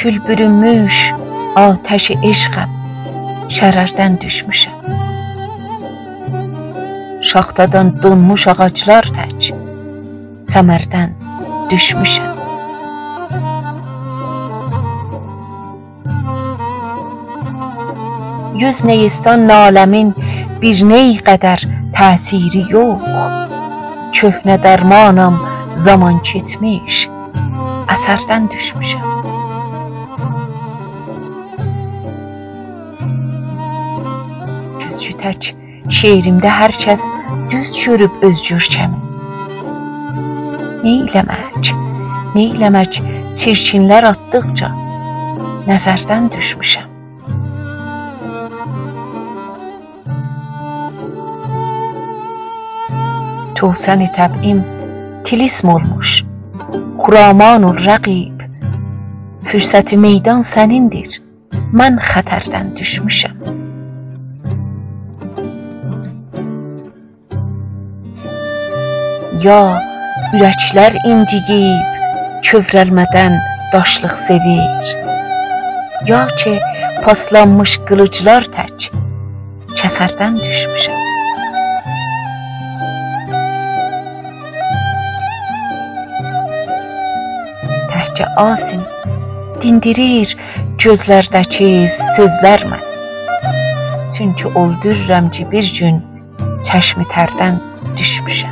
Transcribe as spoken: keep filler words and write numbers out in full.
کول بوروموش آتش عشقم، شرردن دوشموشم. شاختادان دونموش آغاجلار تک، ثمردن دوشموشم. یوز نیستان ناله‌مین بیر نی قدر تأثیری یوخ. کؤهنه درمانام، زامان کئچمیش، اثردن دوشموشم. گوزگو تک شعریمده هر کس دوز گؤروب اؤز گؤرکمین. نئیله‌مک، نئیله‌مک، چیرکینلر آرتدیقجا نظردن دوشموشم. توسن طبعیم طلسم اولموش، خرامان اول رقیب، فرصت میدان سنین‌دیر، من خطردن دوشموشم. یا اورکلر اینجیییب، کؤورلمه‌دن داشلیق سئویر، یا کی پاسلانمیش قیلیجلار تک کسردن دوشموشم. تکجه آسین دیندیریر گؤزلرده‌کی سؤزلر منی. چونکی اولدورورام کی بیر گون چشم تردن دوشموشم.